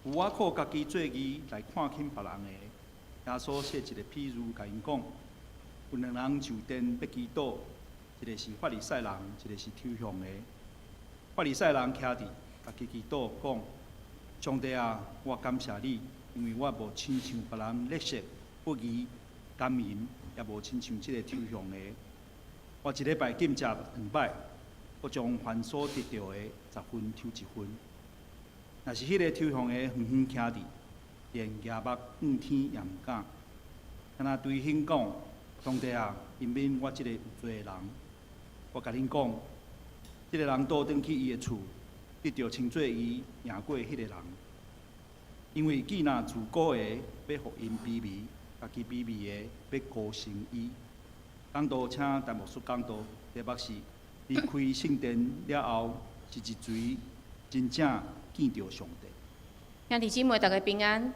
有倚靠家己做義來看輕別人的，耶穌設一個譬喻，共𪜶講：有兩人上殿欲祈禱，一個是法利賽人，一個是抽項的。法利賽人徛佇，家己祈禱講：上帝啊，我感謝你，因為我無親像別人勒索、不義、姦淫，也無親像這個抽項的。我一禮拜禁食兩擺，我將凡所得著的十分抽一分。若是彼個抽項的遠遠徛佇，連舉目向天也毋敢，干焦捶胸講：上帝啊，憐憫我這個有罪的人。我共恁講，這個人倒轉去伊的厝，得著稱做伊贏過彼個人。因為既若自高的欲予𪜶卑微，家己卑微的欲高升伊。講道請陳牧師講道，題目是離開聖殿了後，是一錘真正見著上帝。兄弟姊妹，大家平安。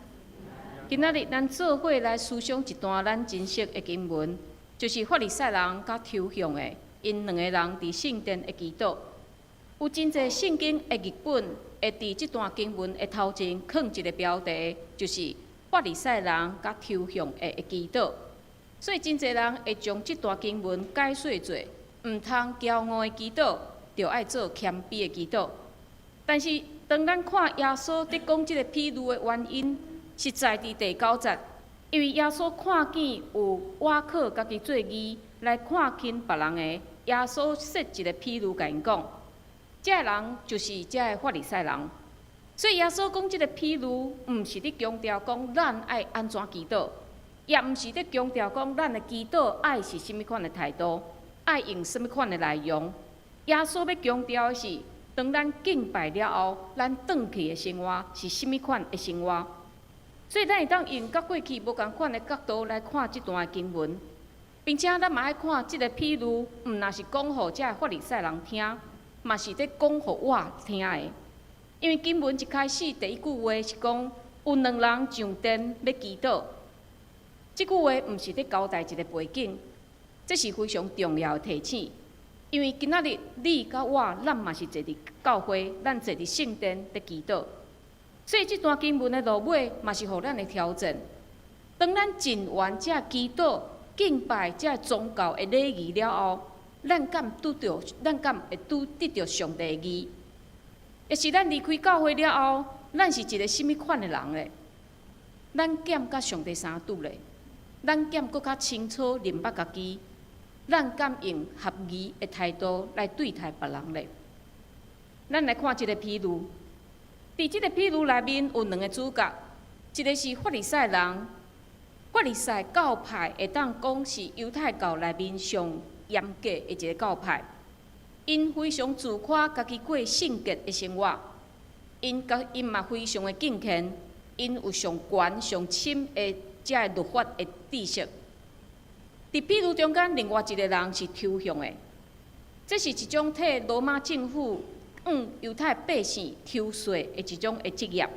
今仔日咱做伙來思想一段咱真熟的經文，就是法利賽人佮抽項的，𪜶兩個人佇聖殿的祈禱。有真濟聖經的譯本會佇這段經文的頭前囥一個標題，就是法利賽人佮抽項的祈禱。所以真濟人會將這段經文解說做，毋通驕傲的祈禱，著愛做謙卑的祈禱。但是當咱看耶穌佇講這個譬喻的原因，實在佇第九節，因為耶穌看見有倚靠家己做義來看輕別人的，耶穌設一個譬喻，共𪜶講，這個人就是這个法利賽人。所以耶穌講這個譬喻，毋是佇強調講咱愛按怎祈禱，也毋是佇強調講咱的祈禱愛是啥物款的態度，愛用啥物款的內容。耶穌欲強調的是，當咱敬拜了後，咱轉去的生活是啥物款的生活。所以咱會當用佮過去無仝款的角度來看這段經文，並且咱嘛愛看這个譬喻，毋但是講予這个法利賽人聽，嘛是咧講予我聽的。因為經文一開始第一句話是講有兩人上殿欲祈禱，這句話毋是咧交代一個背景，這是非常重要的提醒。因為今仔日你佮我，咱嘛是坐佇教會，咱坐佇聖殿咧祈禱。所以這段經文的落尾嘛是予咱的挑戰。當咱盡完這祈禱、敬拜這宗教的禮儀了後，咱敢拄著，咱敢會拄得著上帝的義？抑是咱離開教會了後，咱是一個啥物款的人咧？咱敢佮上帝相拄咧？咱敢閣較清楚認捌家己？咱敢用合宜的態度來對待別人咧？咱來看這個譬喻。佇這個譬喻內面有兩個主角，一個是法利賽人，法利賽教派會當講是猶太教內面上嚴格的一個教派，𪜶非常自誇家己過聖潔的生活，𪜶佮𪜶嘛非常的敬虔，𪜶有上懸上深的這个律法的知識。佇譬喻中間，另外一個人是抽項的，這是一種替羅馬政府向猶太百姓抽稅的一種的職業。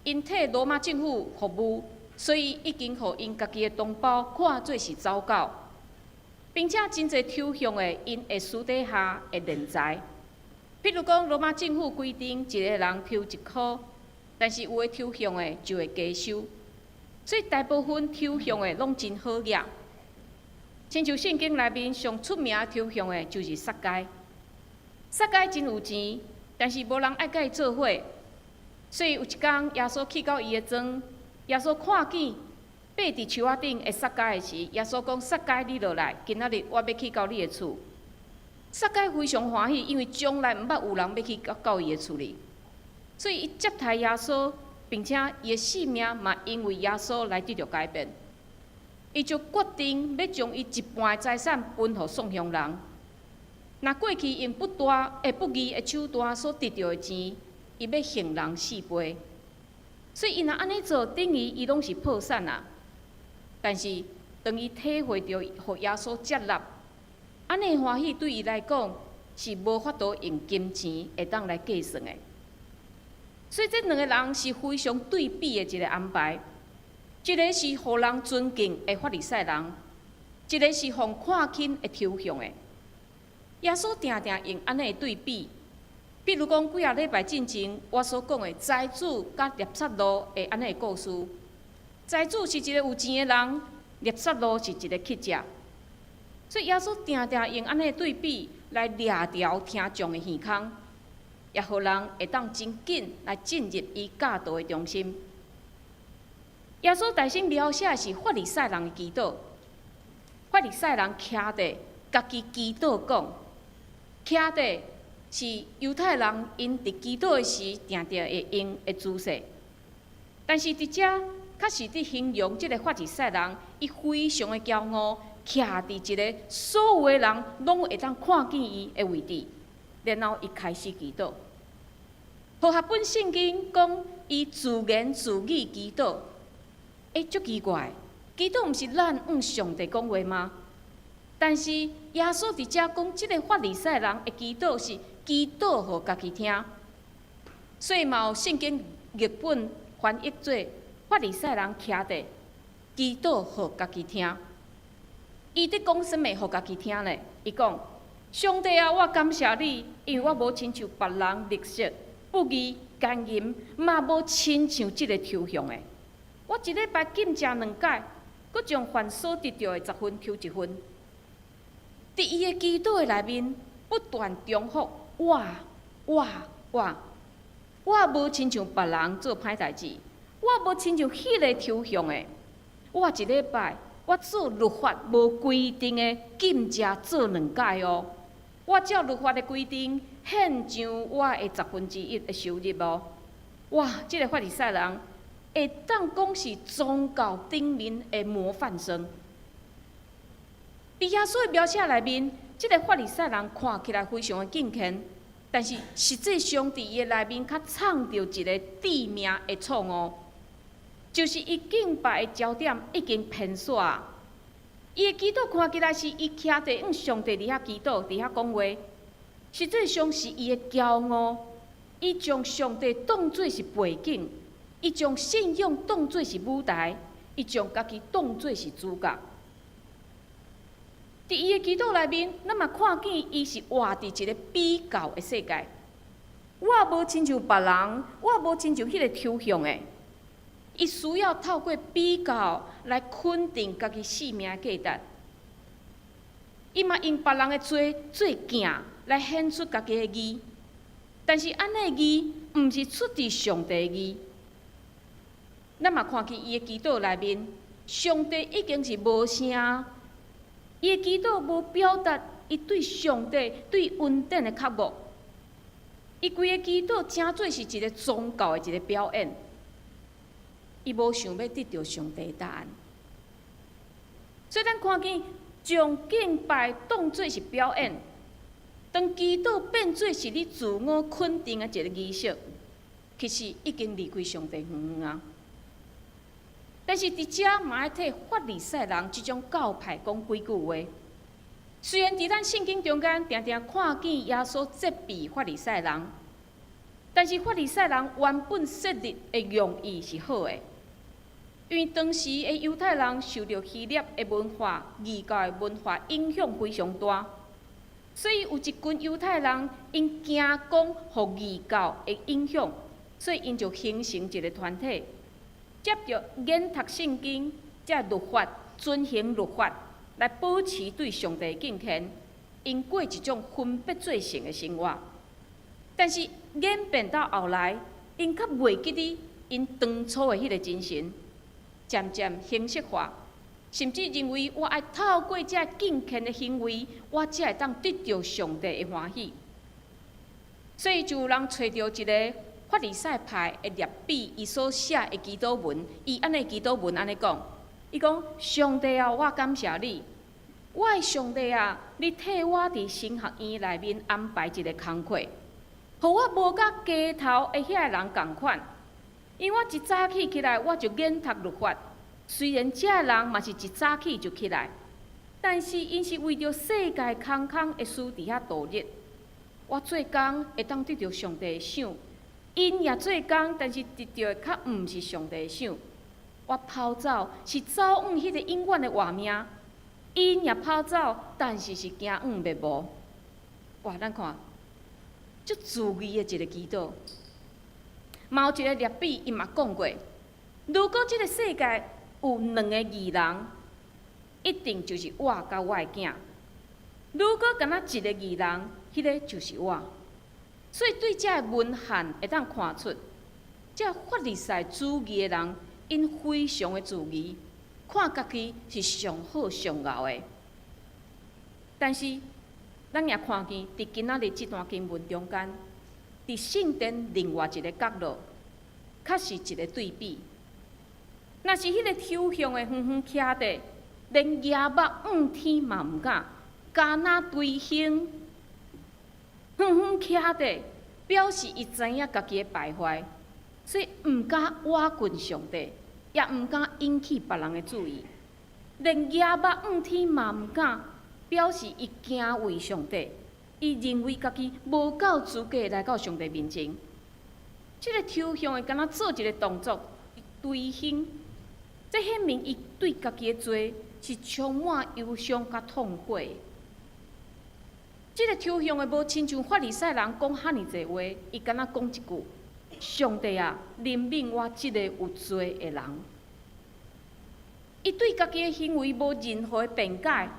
𪜶替羅馬政府服務，所以已經予𪜶家己的同胞看做是走狗，並且真濟抽項的，𪜶會私底下會斂財。譬如講，羅馬政府規定一個人抽一箍，但是有的抽項的就會加收，所以大部分抽項的攏真好額。親像聖經內面上出名抽項的，就是撒該。撒該真有錢，但是無人愛佮伊做伙，所以有一工耶穌去到伊的莊，耶穌看見爬佇樹仔頂的撒該的時，耶穌講：撒該，你落來，今仔日我欲去到你的厝。撒該非常歡喜，因為從來毋捌有人欲去到伊的厝裡，所以伊接待耶穌，並且伊的性命嘛因為耶穌來得著改變。伊就決定欲將伊一半的財產分予喪窮人。若過去用不大、不義的手段所得著的錢，伊欲還人四倍。所以伊若按呢做，等於伊攏是破產啊。但是當伊體會著予耶穌接納，按呢歡喜對伊來講是無法度用金錢會當來計算的。所以這兩个人是非常對比的一個安排。一个是予人尊敬的法利賽人，一个是予看輕的抽項的。耶穌定定用按呢的對比，比如講，幾仔禮拜進前我所講的財主佮納撒路的按呢个故事。財主是一个有錢的人，納撒路是一个乞食。所以耶穌定定用按呢對比來掠牢聽眾的耳孔，也予人會當真緊來進入伊教導的中心。耶穌大先描寫的是法利賽人的祈禱。法利賽人徛佇家己祈禱講，徛佇是猶太人𪜶佇祈禱的時，定定會用的姿勢。但是佇遮較是佇形容這个法利賽人，伊非常的驕傲，徛佇一个所有的人攏會當看見伊的位置，然後伊開始祈禱。和合本聖經講，伊自言自語祈禱，欸，足奇怪，祈禱毋是咱向上帝講話嗎？但是耶穌佇遮講，這个法利賽人的祈禱是祈禱予家己聽，所以嘛有聖經譯本翻譯做法利賽人徛佇祈禱予家己聽。伊佇講啥物予家己聽呢？伊講：上帝啊，我感謝你，因為我無親像別人吝嗇、不義、姦淫，嘛無親像這个抽象的。我一禮拜禁食兩擺，閣將凡所得著的十分抽一分。佇伊的祈禱的內面，不斷重複我、我、我，我無親像別人做歹代誌，我無親像彼个抽象的。我一禮拜我做律法無規定的禁食做兩擺哦。我照律法的規定獻上我的十分之一的收入哦。哇，這个法利賽人會當講是宗教頂面的模範生。佇耶穌的描寫內面，這个法利賽人看起來非常的敬虔，但是實際上佇伊的內面較藏著一个致命的錯誤，就是伊敬拜的焦點已經偏煞。伊的祈禱看起來是伊徛佇向上帝佇遐祈禱，佇遐講話，實際上是伊的驕傲。伊將上帝當做是背景，伊將信仰當做是舞台，伊將家己當做是主角。佇伊的祈禱內面，咱嘛看見伊是活佇一个比較的世界。我無親像別人，我無親像彼个抽象的。伊需要透過比較來肯定家己生命的價值。伊嘛用別人的罪做鏡來顯出家己的義，但是按呢義毋是出自上帝的義。咱嘛看見伊的祈禱內面，上帝已經是無聲。伊的祈禱無表達伊對上帝對恩典的渴慕，伊規个祈禱成做是一个宗教的一个表演，伊無想欲得著上帝的答案。所以咱看見將敬拜當做是表演，當祈禱變做是你自我肯定的一个儀式，其實已經離開上帝遠遠啊。但是佇遮嘛愛替法利賽人這種教派講幾句話。雖然佇咱聖經中間定定看見耶穌責備法利賽人，但是法利賽人原本設立的用意是好的，因為當時的猶太人受著希臘的文化、異教的文化影響非常大，所以有一群猶太人𪜶驚講予異教的影響，所以𪜶就形成一个團體。藉著研讀聖經、這律法、遵行律法，來保持對上帝的敬虔，𪜶過一種分別做聖的生活。但是演變到後來，𪜶較袂記得𪜶當初的彼个精神，漸漸形式化，甚至認為我愛透過這敬虔的行為，我才會當得著上帝的歡喜。所以就有人揣著一个法利賽派的拉比，伊所寫的祈禱文，伊按呢祈禱文按呢講，伊講：上帝啊，我感謝你，我的上帝啊，你替我佇神學院內面安排一个工課，予我無佮街頭的遐个人仝款。因為我一早起起來，我就研讀律法。雖然這人嘛是一早起就起來，但是𪜶是為著世界空空的事佇遐度日。我做工會當得著上帝的賞。𪜶也做工，但是得著的較毋是上帝的賞。我跑走是走向彼个永遠的活命，𪜶也跑走，但是是驚向滅亡。哇！咱看，足自義的一个祈禱。嘛有一个拉比，伊嘛講過，如果這个世界有兩个義人，一定就是我佮我的囝。如果干焦一个義人，彼个就是我。所以對這个文獻會當看出，這法利賽主義的人，𪜶非常的自義，看家己是上好上𠢕的。但是，咱也看見佇今仔日這段經文中間，佇聖殿另外一个角落，確實一个對比。若是彼个抽象的遠遠徛佇，連舉目向天嘛毋敢，敢若捶胸，遠遠徛佇，表示伊知影家己的敗壞，所以毋敢倚近上帝，也毋敢引起別人的注意，連舉目向天嘛毋敢，表示伊敬畏上帝，伊認為家己無夠資格來到上帝面前。這个抽象的敢若做一个動作，捶胸，這顯明伊對家己的罪是充滿憂傷佮痛悔。這个抽象的無親像法利賽人講遐爾濟話，伊敢若講一句：上帝啊，憐憫我這个有罪的人。伊對家己的行為無任何的辯解，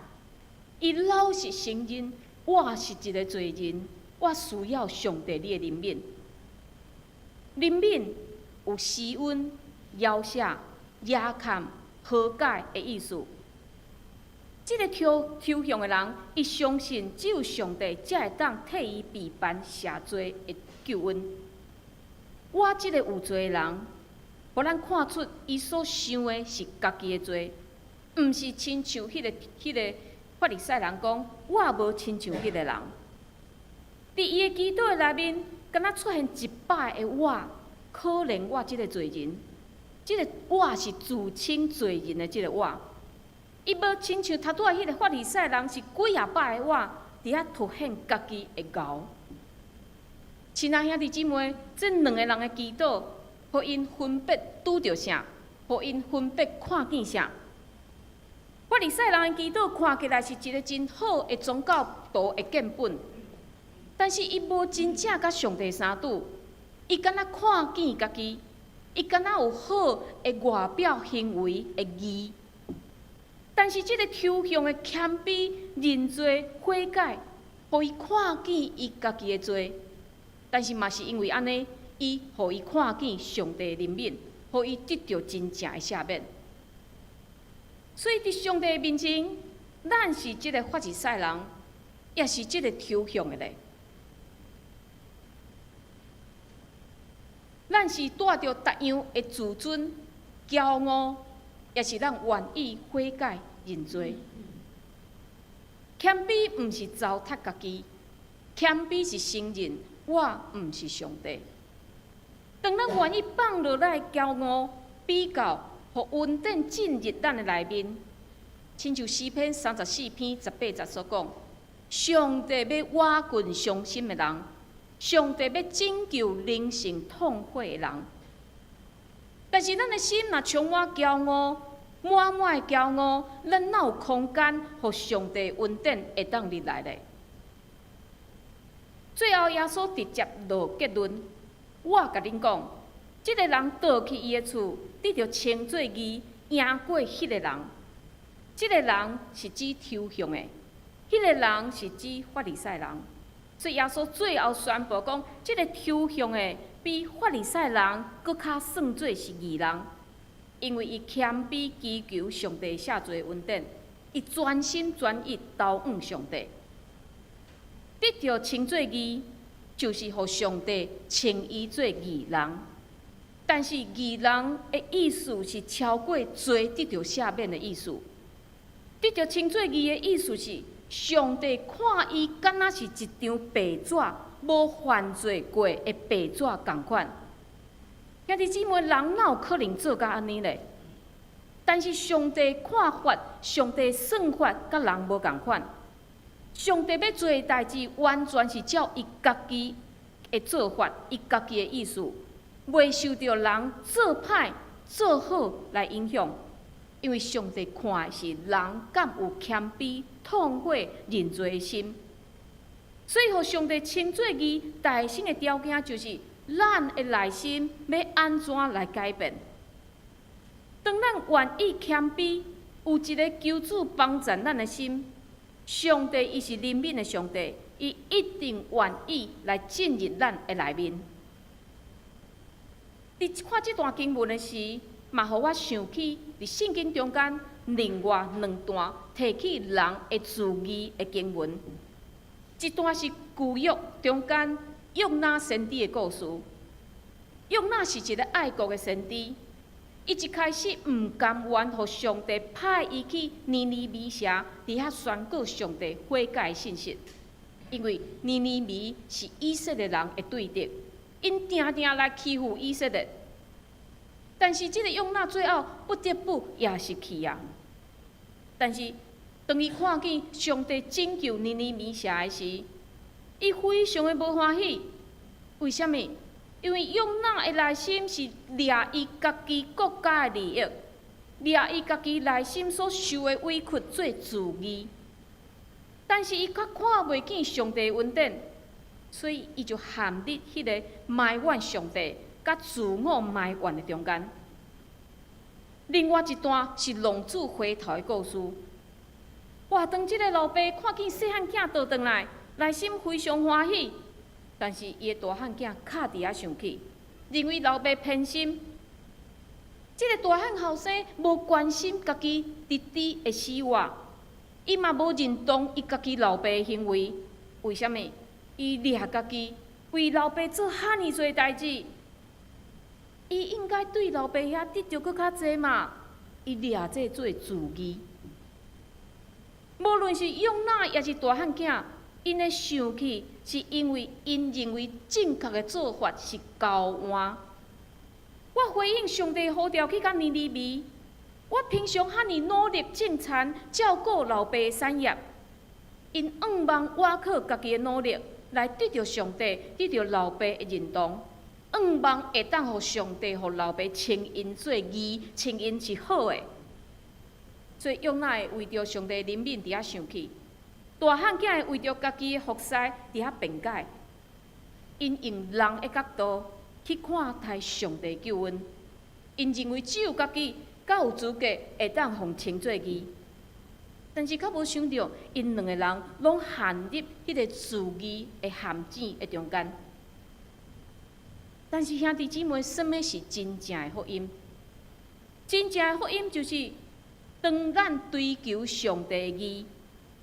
伊老實承認我是一个罪人，我需要上帝你的憐憫。憐憫有施恩、饒赦、額坎、和解的意思。這个抽象的人，伊相信只有上帝才會當替伊避辦赦罪的救恩。我這个有罪的人，予咱看出伊所想的是家己的罪，毋是親像彼个法利賽人講，我無親像彼个人。佇伊的祈禱內面，敢若出現一擺的我，可憐我這个罪人，這个我是自稱罪人的這个我。伊無親像頭拄仔彼个法利賽人是幾仔擺的我，佇遐凸顯家己的𠢕。親愛兄弟姊妹，這兩个人的祈禱，予𪜶分別拄著啥？予𪜶分別看見啥？法利賽人的祈禱看起來是一个真好的宗教徒的見本，但是伊無真正佮上帝相拄，伊敢若看見家己，伊敢若有好的外表行為的義，但是這个抽象的謙卑、認罪、悔改，予伊看見伊家己的罪，但是嘛是因為按呢，伊予伊看見上帝的憐憫，予伊得著真正的赦免。所以佇上帝面前，咱是這个法利賽人，抑是這个抽象的咧？咱是帶著同樣的自尊、驕傲，抑是咱願意悔改認罪？謙卑毋是糟蹋家己，謙卑是承認我毋是上帝。當咱願意放落咱的驕傲、比較，予恩典進入咱的內面，親像詩篇34篇18節所講：上帝欲倚近傷心的人，上帝欲拯救靈性痛悔的人。但是咱的心若充滿驕傲，滿滿的驕傲，咱哪有空間予上帝恩典會當入來咧？最後耶穌直接落結論：我共恁講，這个人倒去伊的厝，得著稱做義，贏過彼个人。這个人是指抽象的，彼个人是指法利賽人。所以耶穌最後宣布講，這个抽象的比法利賽人閣較算做是義人，因為伊謙卑祈求上帝赦罪恩典，伊全心全意投向上帝，得著稱做義，就是予上帝稱伊做義人。但是義人的意思是超過罪得著赦免的意思。得著稱做義的意思是，上帝看伊敢若是一張白紙，無犯罪過的白紙仝款。兄弟姊妹，人哪有可能做甲按呢咧？但是上帝看法、上帝算法，佮人無仝款。上帝欲做的代誌，完全是照伊家己的做法，伊家己的意思，袂受著人做歹做好來影響。因為上帝看的是人敢有謙卑、痛悔、認罪的心。所以，予上帝稱做義，大先的條件就是咱的內心欲按怎來改變。當咱願意謙卑，有一个求主幫贊咱的心，上帝伊是憐憫的上帝，伊一定願意來進入咱的內面。佇看這段經文的時，嘛予我想起佇聖經中間另外兩段提起人的自義的經文。一段是舊約中間約拿先知的故事。約拿是一个愛國的先知，伊一開始毋甘願予上帝派伊去尼尼微城，佇遐宣告上帝悔改的信息。因為尼尼微是以色列人的對敵，𪜶定定來欺負以色列。但是這个約拿最後不得不也是去啊。但是當伊看見上帝拯救尼尼微城的時，伊非常的無歡喜。為啥物？因為約拿的內心是掠伊家己國家的利益，掠伊家己內心所受的委屈做自義。但是伊卻看袂見上帝恩典，所以伊就陷入彼个埋怨上帝佮自我埋怨的中間。另外一段是浪子回頭的故事。哇！當這个老爸看見細漢囝倒轉來，內心非常歡喜。但是伊的大漢囝卡佇遐生氣，認為老爸偏心。這个大漢後生無關心家己弟弟的死活，伊嘛無認同伊家己老爸的行為。為啥物？伊掠家己為老爸做遐爾濟代誌，伊應該對老爸遐得著閣較濟嘛？伊掠這做自義。無論是約拿，抑是大漢囝，𪜶的生氣是因為𪜶認為正確的做法是交換。我回應上帝呼召去到尼尼微，我平常遐爾努力種田，照顧老爸的產業，𪜶向望倚靠家己的努力來得著上帝、得著老爸的認同，向望會當予上帝、予老爸稱𪜶做義，稱𪜶是好的。所以約拿會為著上帝憐憫佇遐生氣，大漢囝會為著家己的服侍佇遐辯解。𪜶用人的角度去看待上帝救恩，𪜶認為只有家己較有資格會當予稱做義，但是卻無想著，𪜶兩个人攏陷入彼个自義的陷阱的中間。但是兄弟姊妹，啥物是真正的福音？真正的福音就是當咱追求上帝的義，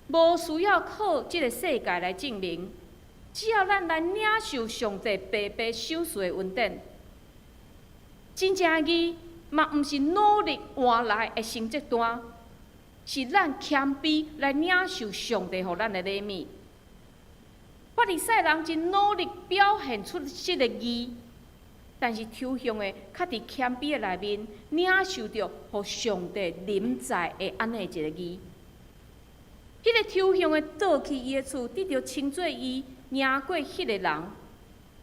無需要靠這个世界來證明，只要咱來領受上帝白白賞賜的恩典。真正的義嘛，毋是努力換來的成績單，是咱謙卑來領受上帝予咱的禮物。法利賽人真努力表現出這个義，但是抽象的，卻佇謙卑的內面領受著予上帝臨在的按呢一個義。彼个抽象的倒去伊的厝，得著稱做義，贏過彼个人。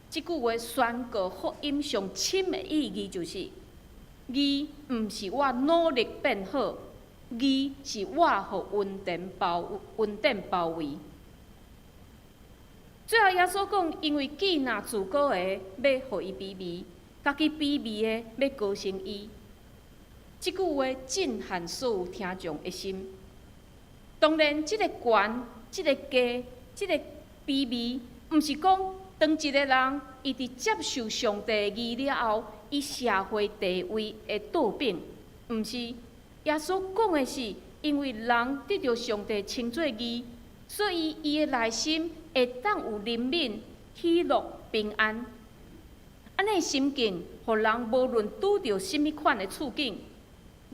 這句話宣告福音上深的意義就是：義毋是我努力變好，義是我予恩典包圍。最後耶穌講，因為既若自高的欲予伊卑微，家己卑微的欲高升伊。這句話震撼所有聽眾的心。當然，這个懸、這个低、這个卑微，毋是講當一个人伊佇接受上帝義了後，伊社會地位會倒轉，毋是。耶穌講的是，因為人得著上帝稱做義，所以伊的內心會當有憐憫、喜樂、平安。按呢心境，予人無論拄著啥物款的處境，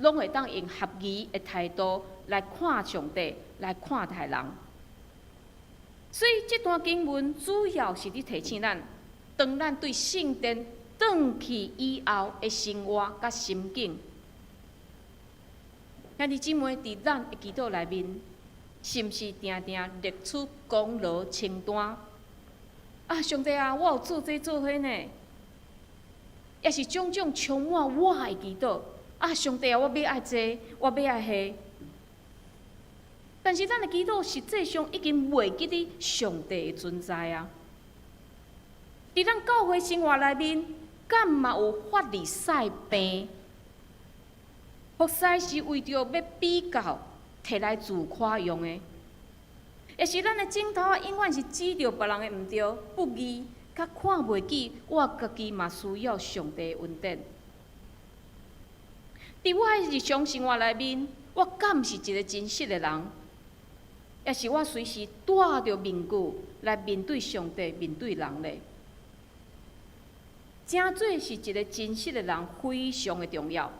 攏會當用合宜的態度來看上帝，來看待人。所以這段經文主要是佇提醒咱，當咱對聖殿轉去以後的生活佮心境。兄弟姊妹，佇咱的祈禱內面，是毋是定定列出功勞清單？啊，上帝啊，我有做這做彼呢，抑是種種充滿我的祈禱。啊，上帝啊，我欲愛這，我欲愛彼。但是咱的祈禱實際上已經袂記得上帝的存在啊！佇咱教會生活內面，敢嘛有法利賽病？服侍是為著欲比較，提來自誇用的，抑是咱的指頭仔永遠是指著別人的毋對、不義，較看袂起我家己嘛需要上帝的恩典。佇我的日常生活內面，我敢是一個真實的人？抑是我隨時戴著面具來面對上帝、面對人咧？成做是一個真實的人非常的重要，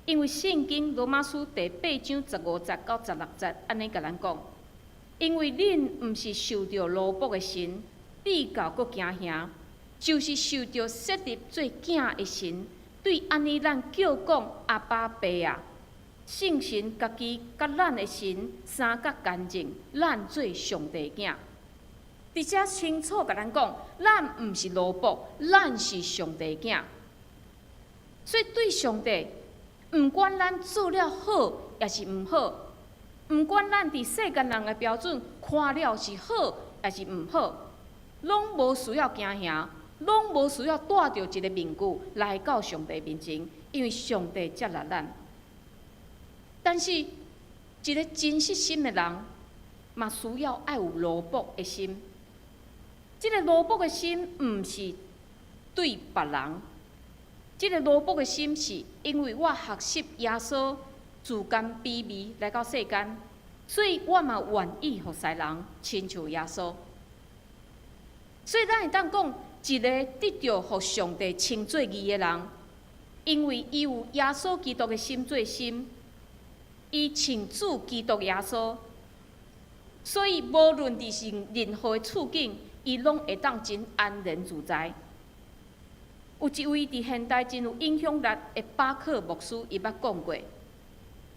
因為聖經羅馬書第八章15節到16節按呢共咱講：因為恁毋是受著奴僕的神，比較閣驚嚇，就是受著設立做囝的神，對按呢咱叫講阿爸父啊！聖神家己佮咱的心相佮見證，咱做上帝囝。佇遮清楚共咱講，咱毋是奴僕，咱是上帝囝。所以對上帝，毋管咱做了好抑是毋好，毋管咱佇世間人的標準看了是好抑是毋好，攏無需要驚嚇，攏無需要戴著一个面具來到上帝面前，因為上帝接納咱。但是，一个真實心的人，嘛需要愛有奴僕的心。這个奴僕的心，毋是對別人。這个奴僕的心，是因為我學習耶穌自甘卑微來到世間，所以我嘛願意服侍人，親像耶穌。所以咱會當講，一个得著予上帝稱做義的人，因為伊有耶穌基督的心做心，伊像主基督耶穌，所以無論佇是任何的處境，伊攏會當真安然自在。有一位佇現代真有影響力的巴克牧師，伊捌講過：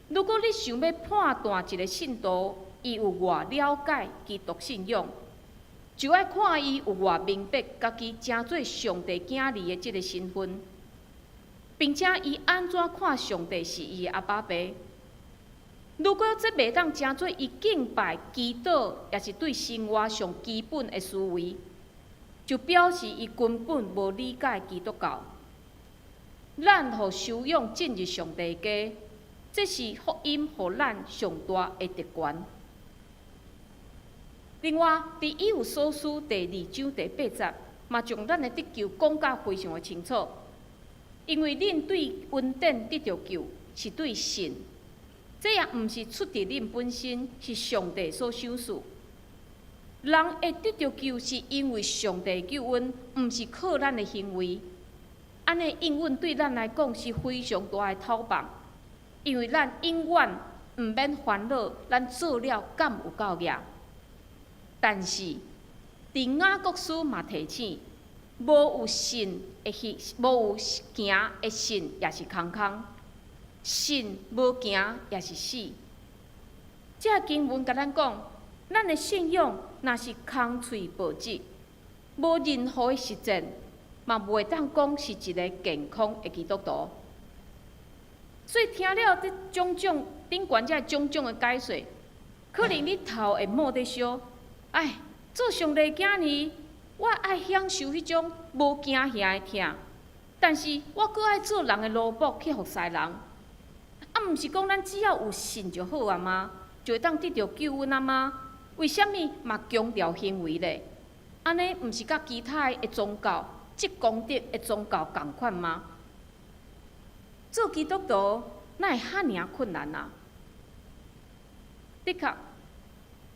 如果你想欲判斷一个信徒，伊有偌了解基督信仰，就愛看伊有偌明白家己成做上帝囝兒的這个身份，並且伊按怎看上帝是伊的阿爸父。如果這袂當成做伊敬拜、祈禱，抑是對生活上基本的思維，就表示伊根本無理解基督教。咱予收養進入上帝家，這是福音予咱上大的特權。另外，佇以弗所書第二章第八節，嘛將咱的得救講甲非常的清楚。因為恁對恩典得著救，是對信。這也毋是出佇恁本身，是上帝所賞賜。人會得著救，是因為上帝救恩，毋是靠咱的行為。按呢應允對咱來講是非常大的透放，因為咱永遠毋免煩惱，咱做了敢有夠額。但是，佇雅各書嘛提醒，無有信的行，無有行的信也是空空。信無行也是死。這經文共咱講，咱的信仰若是空喙報紙，無任何的實踐，嘛袂當講是一个健康的基督徒。所以聽了這種種頂懸這種種的解說，可能你頭會冒咧燒。唉，做上帝囝兒，我愛享受彼種無驚嚇的疼，但是我閣愛做人的奴僕去服侍人。啊，毋是講咱只要有信就好啊嗎？就會當得著救恩啊嗎？為啥物嘛強調行為咧？按呢毋是佮其他的宗教、積功德的宗教仝款嗎？做基督徒哪會遐爾困難啊？的確，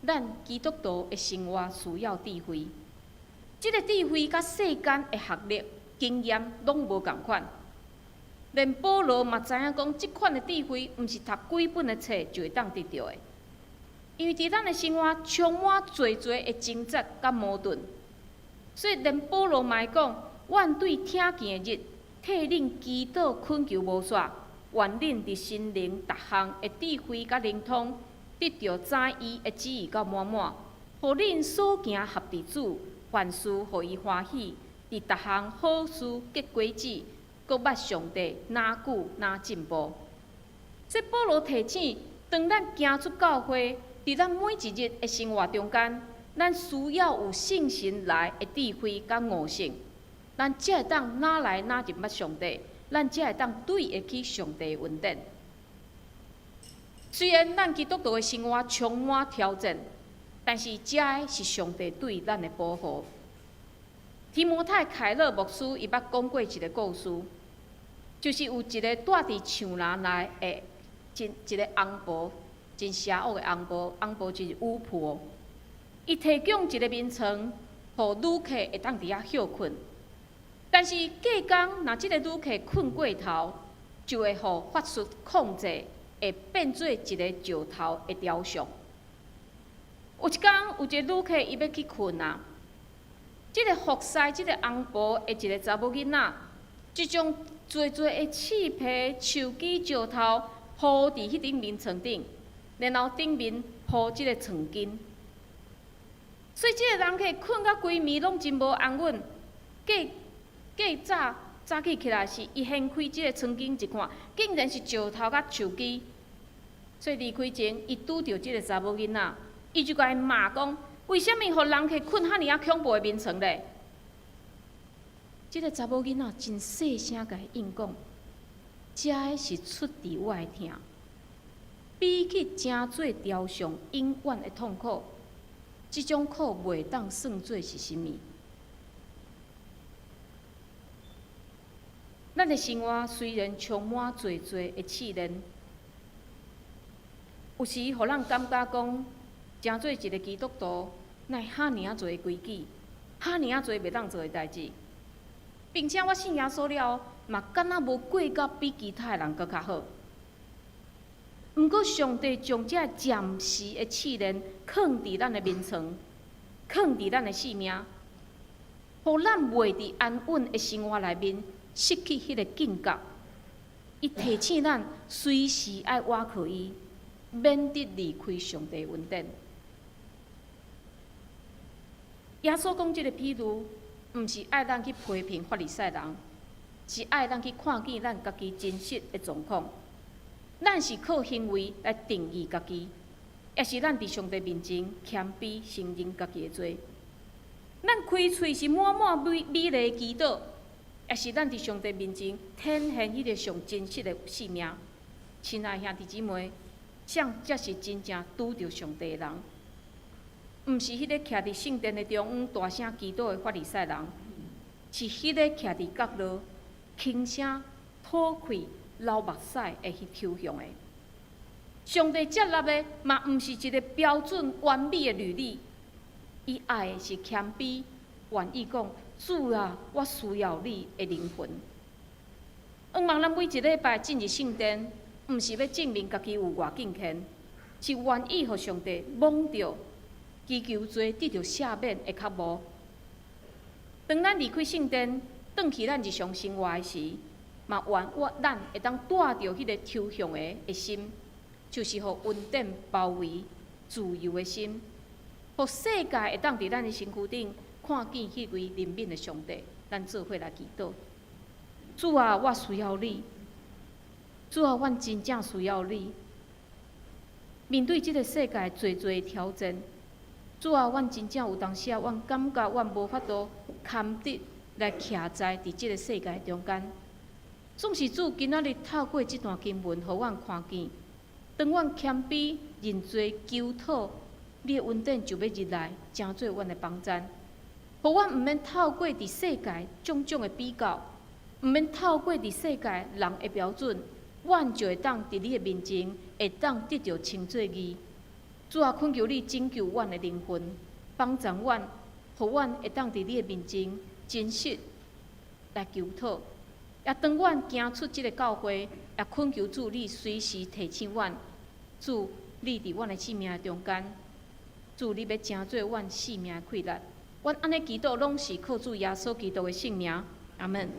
咱基督徒的生活需要智慧，這个智慧佮世間的學歷、經驗攏無仝款。連保羅嘛知影講，這款的智慧毋是讀幾本的冊就會當得著的，因為佇咱的生活充滿濟濟的掙扎佮矛盾，所以連保羅嘛會講：願對聽見的日，替恁祈禱懇求無煞，願恁佇心靈逐項的智慧佮靈通，得著知伊的旨意到滿滿，予恁所行合佇主，凡事予伊歡喜，佇逐項好事結果子，閣捌上帝，若久若進步。所以保羅提醒，當咱行出教會，佇咱每一日的生活中間，咱需要有聖神來的智慧佮悟性，咱才會當愈來愈認捌上帝，咱才會當對得起上帝的恩典。雖然咱基督徒的生活充滿挑戰，但是這个是上帝對咱的保護。提摩太凱勒牧師伊捌講過一个故事，就是有一个蹛佇樹林內的真一个翁婆，真邪惡的翁婆，翁婆就是巫婆。伊提供一个眠床，予旅客會當佇遐歇睏。但是隔工，若這个旅客睏過頭，就會予法術控制，會變做一个石頭的雕像。有一工，有一个旅客伊欲去睏啊，這个服侍這个翁婆的一个查某囡仔，就將濟濟的刺皮、樹枝、石頭鋪佇彼頂眠床頂，然後頂面鋪這个床巾。所以這个人客睏甲規暝攏真無安穩。隔隔早早起起來時，伊掀開這個床巾一看，竟然是石頭佮樹枝。所以離開前，伊拄著這个查某囡仔，伊就共伊罵講：為啥物予人客睏遐爾仔恐怖的眠床咧？這个查某囡仔真細聲共伊應講：這个是出佇我的疼，比起成做雕像永遠的痛苦，這種苦袂當算做是啥物。咱的生活雖然充滿濟濟的試煉，有時予咱感覺講，成做一个基督徒，哪會遐爾仔濟規矩，遐爾仔濟袂當做的代誌，並且我信耶穌了後，嘛敢若無過甲比其他的人閣較好。毋過上帝將這暫時的試煉囥佇咱的眠床，囥佇咱的性命，予咱袂佇安穩的生活內面失去彼个警覺。伊提醒咱隨時愛倚靠伊，免得離開上帝恩典。耶穌講這个譬喻，毋是愛咱去批評法利賽人，是愛咱去看見咱家己真實的狀況。咱是靠行為來定義家己，抑是咱佇上帝面前謙卑承認家己的罪？咱開喙是滿滿美美麗的祈禱，抑是咱佇上帝面前展現彼个上真實的生命？親愛兄弟姊妹，啥才是真正拄著上帝的人？毋是彼个徛佇聖殿的中央大聲祈禱的法利賽人，是彼个徛佇角落輕聲吐氣流目屎的彼抽象的。上帝接納的嘛，毋是一个標準完美的履歷，伊愛的是謙卑，願意講主啊，我需要你的靈魂。向望咱每一禮拜進入聖殿，毋是欲證明家己有偌敬虔，是願意予上帝摸著，祈求罪得著赦免的渴慕。當咱離開聖殿，轉去咱日常生活的時，嘛願我咱會當帶著彼个抽象的心，就是予恩典包圍自由的心，予世界會當佇咱的身軀頂看見彼位憐憫的上帝。咱做伙來祈禱。主啊，我需要你。主啊，阮真正需要你。面對這个世界濟濟的挑戰，主啊，阮真正有當時啊，阮感覺阮無法度堪得來徛在佇這个世界中間。總是主今仔日透過這段經文，予阮看見，當阮謙卑認罪求討，你的恩典就欲入來，成做阮的幫贊。予阮毋免透過佇世界種種的比較，毋免透過佇世界人的標準，阮就會當佇你的面前，會當得著稱做義。主啊，懇求你拯救阮的靈魂，幫助阮，予阮會當佇你的面前真實來求討。也當阮行出這个教會，也懇求主你隨時提醒阮，主你佇阮的生命中間，主你欲成做阮生命的氣力。阮按呢祈禱，攏是靠主耶穌基督的聖名。阿門。